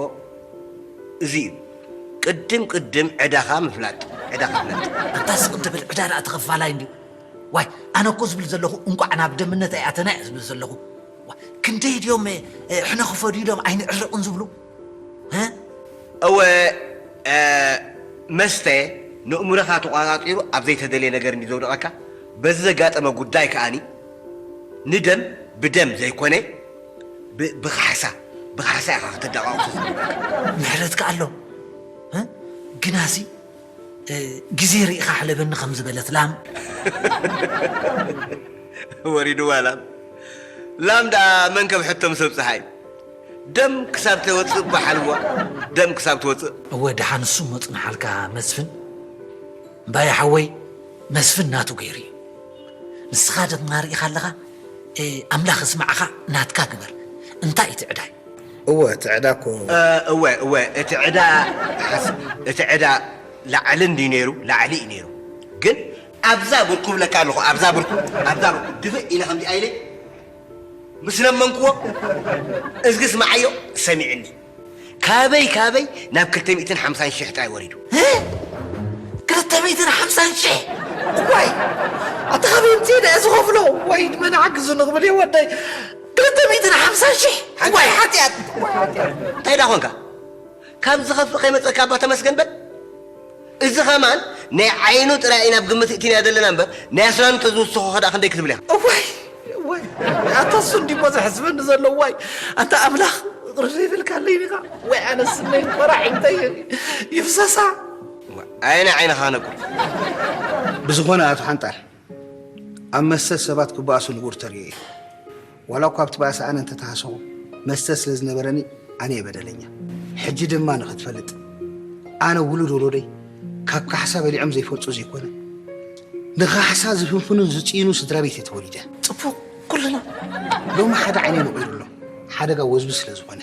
እዚ እዩ። ቅድም ቅድም ዕዳኻ ምፍላጥ፣ ዕዳኻ ፍለጥ። ኣንታ ስቕ ትብል ዕዳ ደኣ ተኸፋላይ እንድዩ። ዋይ፣ ኣነ እኮ ዝብል ዘለኹ እንቋዕ ናብ ደምነት ኣይኣተና እየ ዝብል ዘለኹ። ዋይ፣ ክንደይ ድዮም፣ እ፣ ሕነ ክፈዱ ኢሎም ኣይንዕረቕን ዝብሉ? እ? እወ፣ እ፣ መስተ ንእምሮኻ ተቋጻጺሩ ኣብ ዘይተደልየ ነገር እንድዩ ዘውድቐካ። በዚ ዘጋጠመ ጉዳይ ከኣኒ ንደም ብደም ዘይኮነ ብ-፣ ብኻሕሳ፣ ብኻሕሳ ኢኻ ከተደቓቕሶ ዝግባእ። ምሕረት ከኣ ኣሎ። እ? ግናሲ፣ እ፣ ግዜ ርኢኻ ሕለበኒ ከም ዝበለት ላም። ወሪድዋ ላም። ላም ደኣ መን ከም ሕቶ ምስ ኣብጽሓ እዩ? ደም ክሳብ ተወጽእ እባ ሓልዋ፣ ደም ክሳብ ትወጽእ። እወ፣ ደሓን እሱ እሞ ጽንሓልካ መስፍን። እምባየ ሓወይ፣ መስፍን ናቱ ገይሩ እዩ። ንስኻ ድማ ርኢኻ ኣለኻ፣ እ፣ ኣምላኽ እስማዕኻ፣ ናትካ ግበር። እንታይ እቲ ዕዳይ? እወ፣ እቲ ዕዳ እኮ እ፣ እወ፣ እወ፣ እቲ ዕዳ ሓስ-፣ እቲ ዕዳ ላዕሊ እንድዩ ነይሩ፣ ላዕሊ እዩ ነይሩ። ግን ኣብዛ ብርኩ ብለካ ኣለኹ፣ ኣብዛ ብርኩ፣ ኣብዛ ብርኩ፣ ድፍእ ኢለ ከምዚኣ ኢለ ምስ ለመንክዎ፣ እዝጊ ስምዓዮ፣ ሰሚዕኒ። ካበይ ካበይ ናብ ክልተ ሚእትን ሓምሳን ሽሕ ጥራይ ወሪዱ። እ? ክልተ ሚእትን ሓምሳን ሽሕ? ዋይ! ኣታ ካበይ ኣምጺኤ ደኣ ዝኸፍሎ? ዋይ፣ መን ሓግዙኒ ክብል እየ ወደይ። ክልተ ሚእትን ሓምሳን ሽሕ? ሓንቲ ዋይ፣ ሓጢኣት! እንታይ ደኣ ኾንካ? ካብ ዝኸፍእ ከይመጸካ እባ ተመስገን በል። እዚ ኸማን ናይ ዓይኑ ጥራይ እዩ ናብ ግምት እእቲና ዘለና እምበር፣ ናይ ኣስናኑ ተዝውስኾ ኸ ደኣ ክንደይ ክትብል ኢኻ? እዋይ፣ እዋይ፣ ኣታ እሱ እንዲሞ ዘሕዝበኒ ዘሎ፣ እዋይ፣ ኣታ ኣምላኽ ይቕረ ይበልካለይ ኢኻ። ወይ ኣነ ስነይ ቆራዒንተይ ይፍሰሳ። ኣየናይ ዓይንኻ ነቁር? ብዝኾነ ኣቶ ሓንጣል፣ ኣብ መስተ ሰባት ክበኣሱ ንቡር ተርእዮ እዩ። ዋላ እኳ ኣብቲ ባእሲ ኣነ እንተተሃሰኹ፣ መስተ ስለ ዝነበረኒ ኣነ እየ በደለኛ። ሕጂ ድማ ንኽትፈልጥ፣ ኣነ ውሉድ ወለዶይ ካብ ካሕሳ በሊዖም ዘይፈልጡ ዘይኮነ፣ ንኻሕሳ ዝፍንፍኑን ዝጽይኑ ስድራ ቤት እየ ተወሊደ። ጽቡቕ፣ ኩልና። ሎሚ ሓደ ዓይነይ ነቒሩ ኣሎ፣ ሓደጋ ወዝቢ ስለ ዝኾነ።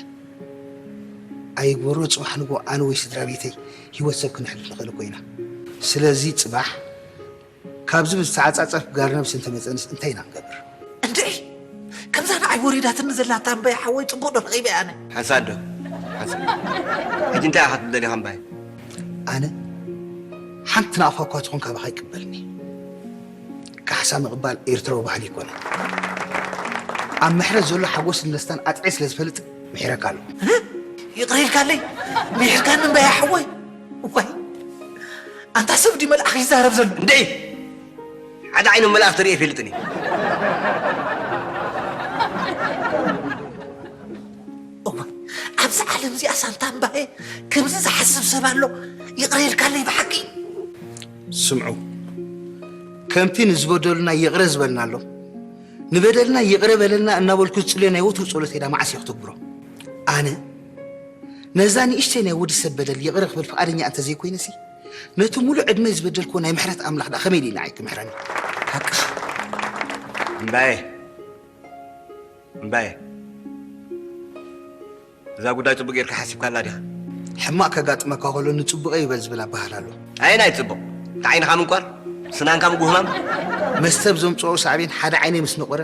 ኣይግበሮ፣ ጽባሕ ንግሆ ኣነ ወይ ስድራ ቤተይ ህይወት ሰብ ክነሕልፍ ንኽእል እኮ ኢና። ስለዚ ጽባሕ ካብዚ ብዝተዓጻጸፍ ጋር ነብሲ እንተመጸንስ እንታይ ኢና ክንገብር? እንድዒ፣ ከምዛ ንዓይ ወሪዳትኒ ዘላ እታ እምባየ ሓወይ ጽቡቕ ዶ ረኺበያ ኣነ? ሓንሳብ ዶ? ሓንሳብ። ሕጂ እንታይ ኢኻ ክትብል ደሊኻ እምባየ? ኣነ ሓንቲ ናቕፋ እኳ ትኹን ካባኻ ኣይቅበልኒ። ካሕሳ ምቕባል ኤርትራዊ ባህሊ ኣይኮነን። ኣብ ምሕረት ዘሎ ሓጎስን ደስታን ኣጥዕየ ስለ ዝፈልጥ ምሒረካ ኣለኹ። እ? ይቕረ ኢልካለይ? ምሒርካኒ እምባየ ሓወይ? እዋይ! ኣንታ ሰብ ድዩ መልኣኽ ይዛረብ ዘሎ? እንድዒ! ሓደ ዓይኑ መልኣኽ ተርእየ ኣይፈልጥን እየ። እዋይ! ኣብዚ ዓለም እዚኣ ሳንታ እምባየ ከምዚ ዝሓስብ ሰብ ኣሎ? ይቕረ ኢልካለይ ብሓቂ? ስምዑ፣ ከምቲ ንዝበደሉና ይቕረ ዝበልናሎም፣ ንበደልና ይቕረ በለልና እናበልኩ ዝጽልዮ ናይ ወትሩ ጸሎተይ ዳ መዓስ እየ ክተግብሮ? ኣነ ነዛ ንእሽተይ ናይ ወዲ ሰብ በደል ይቕረ ክብል ፍቓደኛ እንተ ዘይኮይነሲ፣ ነቲ ሙሉእ ዕድመይ ዝበደልክዎ ናይ ምሕረት ኣምላኽ ደኣ ከመይ ኢሉ እዩ ንዓይ ክምሕረኒ? ሓቅኻ። እምባየ፣ እምባየ፣ እዛ ጉዳይ ጽቡቕ ጌርካ ሓሲብካላ ዲኻ? ሕማቕ ከጋጥመካ ከሎ ንጽቡቐይ ይበል ዝብል ኣበሃህላ ኣሎ። ኣየናይ ጽቡቕ? እቲ ዓይንኻ ምንቋር? ስናንካ ምጉህማም? መስተ ብዘምጽኦ ሳዕቤን ሓደ ዓይነይ ምስ ነቖረ፣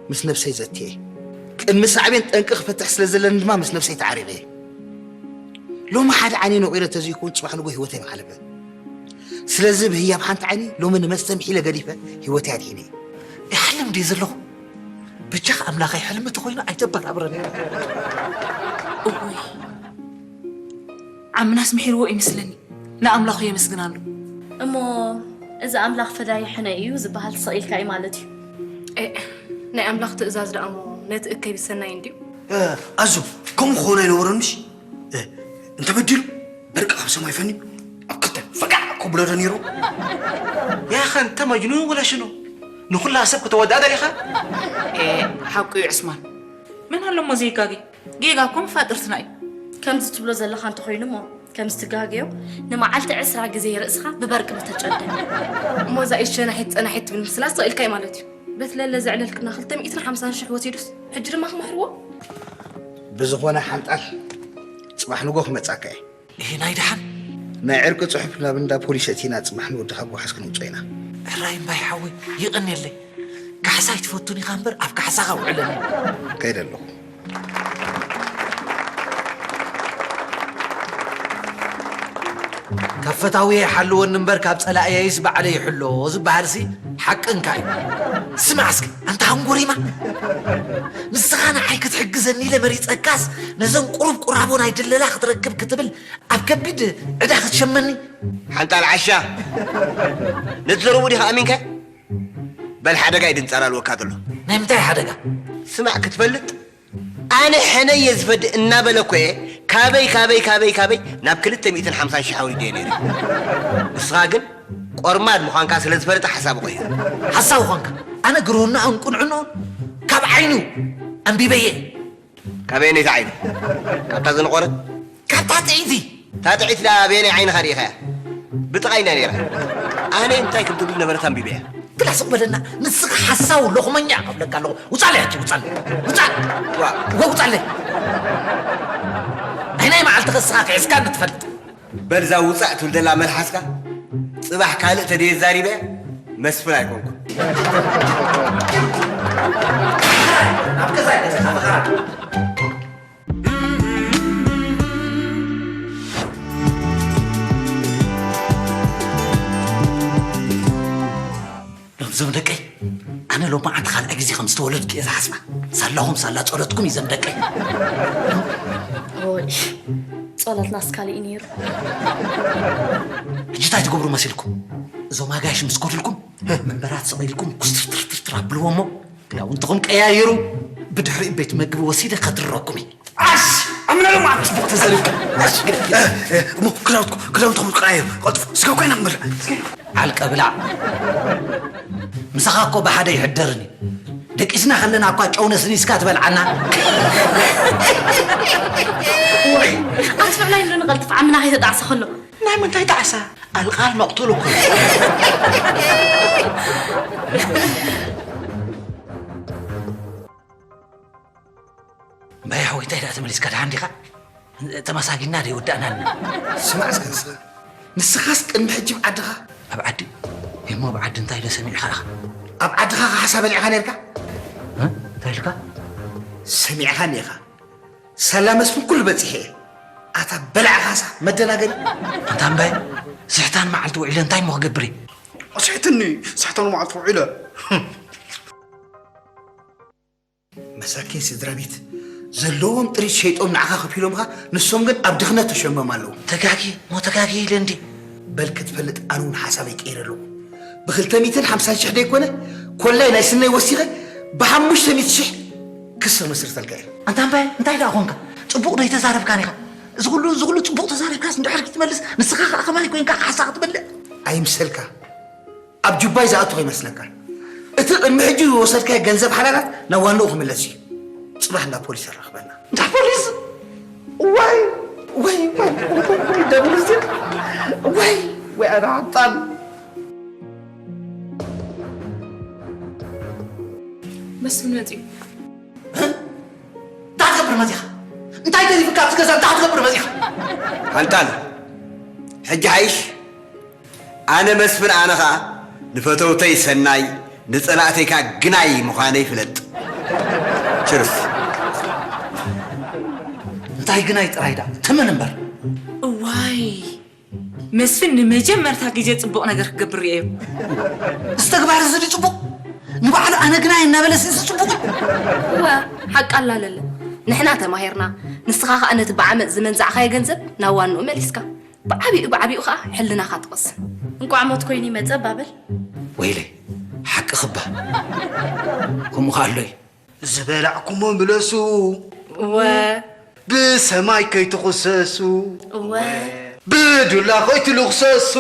ምስ ነብሰይ ዘትየ። ቅድሚ ሳዕቤን ጠንቂ ክፈትሕ ስለ ዘለኒ ድማ ምስ ነብሰይ ተዓሪቐ እየ። ሎሚ ሓደ ዓይነይ ነቒረ ተዘይኮን ጽባሕ ንግሆ ህይወተይ ምሓለፈ። ስለዚ ብህያብ ሓንቲ ዓይኒ ሎሚ ንመስተ ምሒለ ገዲፈ ህይወተይ ኣድሒነ እየ። ይሓልም ድየ ዘለኹ? በጃኻ ኣምላኸይ፣ ሕልሚ ተኾይኑ ኣይተበራብረኒ። እውይ፣ ዓምናስ ምሒርዎ ይመስለኒ። ንኣምላኹ የመስግን ኣሎ። እሞ እዚ ኣምላኽ ፈዳዪ ሕነ እዩ ዝበሃል ተሰቒልካ እዩ ማለት እዩ። ኤእ፣ ናይ ኣምላኽ ትእዛዝ ደኣ እሞ ነቲ እከይ ብሰናይ እንድዩ። ኣዙ፣ ከምኡ ክኾን ኣይነበሮንሽ። እንተበዲሉ በርቂ ካብ ሰማይ ፈኒ ኣብ ክልተ ፈጋዕ ከብሎ ዶ ነይሩ። يا أخي أنت مجنون ولا شنو؟ ንኹላ ሰብ ከተወዳደር ኢኻ? ሓቁ እዩ ዕስማን። መን ኣሎ እሞ ዘይጋገ? ጌጋ እኮ መፋጥርትና እዩ። ከምዚ ትብሎ ዘለኻ እንተኾይኑ እሞ ከምዚ ትጋገዮ ንመዓልቲ ዕስራ ግዜ ርእስኻ ብበርቂ ምተጨደ። እሞ እዛ ኢድ ሸናሒት ጸናሒት ትብል ምስላ ስቕ ኢልካ እዩ ማለት እዩ። በቲ ለለ ዘዕለልክና ክልተ ሚእትን ሓምሳን ሽሕ ወሲዱስ ሕጂ ድማ ክመሕርዎ? ብዝኾነ ሓንጣል ጽባሕ ንጎ ክመጻካ እየ። እሂ ናይ ደሓን። ናይ ዕርቂ ጽሑፍ ናብ እንዳ ፖሊስ ኣእቲና ጽባሕ ንወድኻ ጓሓዝ ክንውጾ ኢና። ሕራይ እምባይ ሓወይ ይቕንየለይ። ካሕሳ ኣይትፈቱን ኢኻ እምበር ኣብ ካሕሳኻ ውዕለኒ። ከይደ ኣለኹ። ካብ ፈታውየ ይሓልወኒ እምበር ካብ ጸላእየይስ ባዕለይ ይሕሎ ዝበሃልሲ ሓቂ እንካ እዩ። ስማዕ እስኪ ኣንታ ሃንጎሪማ፣ ንስኻ ንዓይ ክትሕግዘኒ ኢለ መሪጸካስ ነዘን ቁሩብ ቁራቦ ናይ ድለላ ክትረክብ ክትብል ኣብ ከቢድ ዕዳ ክትሸመኒ። ሓንጣል ዓሻ፣ ነቲ ዘረቡ ዲኻ ኣሚንካ? በል ሓደጋ እዩ ድንጸላልወካ ዘሎ። ናይ ምንታይ ሓደጋ? ስማዕ ክትፈልጥ ኣነ ሕነየ ዝፈዲ እናበለ እኮ እየ ካበይ ካበይ ካበይ ካበይ ናብ ክልተ ሚእትን ሓምሳን ሽሕ ኣውሪደዮ ነይረ። ንስኻ ግን ቆርማድ ምዃንካ ስለ ዝፈለጠ ሓሳቡ ቀይሩ። ሓሳዊ ኾንካ ኣነ ግርህናኡን ቁንዕንኡን ካብ ዓይኑ ኣንቢበየ። ካበየነይቲ ዓይኑ? ካብታ ዝነቖረት? ካብታ ጥዒቲ። እታ ጥዒት ደኣ በየናይ ዓይንኻ ርኢኻያ? ብጥቓይ እንድያ ነይራ። ኣነ እንታይ ከም ትብል ነበረት ኣንቢበያ። ግዳ ስቕ በለና ንስኻ ሓሳዊ ሎኽመኛ እየ ከብለካ ኣለኹ። ውጻለይ ሕጂ ውጻለይ። ውጻ። ዋ። እወ ውጻለይ። ኣይ ናይ መዓልቲ ከስኻ ክሒስካኒ ትፈልጥ። በልዛ ውጻእ ትብል ዘላ መልሓስካ ጽባሕ ካልእ ተደየ ዛሪበያ መስፍን ኣይኮንኩን። ኣብ ገዛይ ገዛኻ መኸራ። ሎም ዞም ደቀይ ኣነ ሎማዓንቲ ካልኣይ ግዜ ከም ዝተወለድኩ እየ ዝሓስባ። ሳላኹም ሳላ ጸሎትኩም እዩ ዘም ደቀይ። ኦይ ጸሎትናስ ካልእ እዩ ነይሩ። ሕጂ እንታይ ትገብሩ መሲልኩም? እዞም ኣጋይሽ ምስ ከዱልኩም መንበራት ሰቒልኩም ኩስትርትርትርትር ኣብልዎ እሞ ክዳውንትኹም ቀያይሩ ብድሕሪኡ ቤት መግቢ ወሲደ ከድረኩም እዩ። ኣሽ ኣምና ሎም ኣብ ጽቡቕ ተዛሪብካ። ኣሽ እሞ ክዳውንትኩም ክዳውንትኹም ቀያይሩ ቀልጥፉ ስጋ ኮይና ምር ዓልቀ ብላዕ። ምሳኻ እኮ ብሓደ ይሕደርን እዩ። ደቂስና ከለና እኳ ጨው ነስኒስካ ትበልዓና። ኣስምዕላይ እንዶ ንቐልጥፍ ዓምና ከይተጣዕሰ ከሎ ናይ ምንታይ ጣዕሳ ኣልቓል መቕቱል እኮ። እምባይ ሓወይ እንታይ ደኣ ተመሊስካ ደሓን ዲኻ? ተመሳጊና ዶ ይወዳእናና? ስማዕ እስከ ንስኻ። ንስኻስ ቅድሚ ሕጂ ኣብ ዓድኻ ኣብ ዓዲ እሞ ኣብ ዓዲ እንታይ ኢለ ሰሚዕካ ኢኻ? ኣብ ዓድኻ ካሕሳ በሊዕኻ ነርካ? እ? እንታይ ኢልካ? ሰሚዕኻኒ ኢኻ። ሳላ መስፍን ኩሉ በጺሐ እየ። ኣታ በላዕ ካሕሳ መደናገሪ። ኣንታ እምባይ ስሕታን መዓልቲ ውዒለ እንታይ እሞ ክገብር እየ? ኣስሕትኒ ስሕታን መዓልቲ ውዒለ። መሳኪን ስድራ ቤት ዘለዎም ጥሪት ሸይጦም ንዓኻ ከፊሎምኻ ንሶም ግን ኣብ ድኽነት ተሸሚሞም ኣለዉ። ተጋግየ እሞ ተጋግየ ኢለ እንድየ። በል ክትፈልጥ ኣነ እውን ሓሳበይ ቀይረ ኣለኹ። ብክልተ ሚእትን ሓምሳን ሽሕ ደይኮነ ኮላይ ናይ ስነይ ወሲኸ ብሓሙሽተ ሚእቲ ሽሕ ክሲ ክምስርተልካ እየ። ኣንታ እምባየ እንታይ ደኣ ኾንካ? ጽቡቕ ዶ ኣይተዛረብካን ኢኻ? እዚ ኩሉ እዚ ኩሉ ጽቡቕ ተዛሪብካስ እንድሕር ክትመልስ ንስኻ ኸኣ ከማይ ኮይንካ ካሕሳ ክትበልዕ? ኣይምሰልካ። ኣብ ጁባይ ዝኣቱ ከይመስለካ። እቲ ቅድሚ ሕጂ ዝወሰድካዮ ገንዘብ ሓላላት ናብ ዋንኡ ክምለስ እዩ። ጽባሕ እንዳ ፖሊስ ኣራኽበና። እንዳ ፖሊስ? ዋይ ዋይ ዋይ ዋይ ደብል እዚኣ ዋይ ዋይ ኣነ ሓጣን መስፍን መጺኡ። እንታይ ትገብር መጺኻ? እንታይ ደሊፍካ ኣብዚ ገዛ እንታይ ክትገብር መጺኻ? ሓንጣል ሕጂ ሓይሽ ኣነ መስፍን ኣነ ኸኣ ንፈተውተይ ሰናይ ንጸላእተይ ከኣ ግናይ ምዃነይ ፍለጥ። ችርስ። እንታይ ግናይ ጥራይ ደኣ ትመን እምበር። እዋይ መስፍን ንመጀመርታ ግዜ ጽቡቕ ነገር ክገብር ርእየዮ። እዚ ተግባር እዚ ድዩ ጽቡቕ? ንባዕሉ ኣነ ግናይ እናበለ እዚ ጽቡቕ እዩ። እወ ሓቂ ኣላለለ ንሕና ተማሂርና ንስኻ ኸኣ ነቲ ብዓመጽ ዝመንዛዕኻዮ ገንዘብ ናብ ዋንኡ መሊስካ። ብዓቢኡ ብዓቢኡ ኸኣ ሕልናኻ ትቐስን። እንቋዕ ሞት ኮይኑ ይመጸ ባበል። ወይለይ፣ ሓቂ ክባ ከምኡ ከ ኣሎ እዩ። ዝበላዕኩሞ ምለሱ፣ እወ ብሰማይ ከይትኹሰሱ፣ እወ ብዱላ ከይትልኽሰሱ።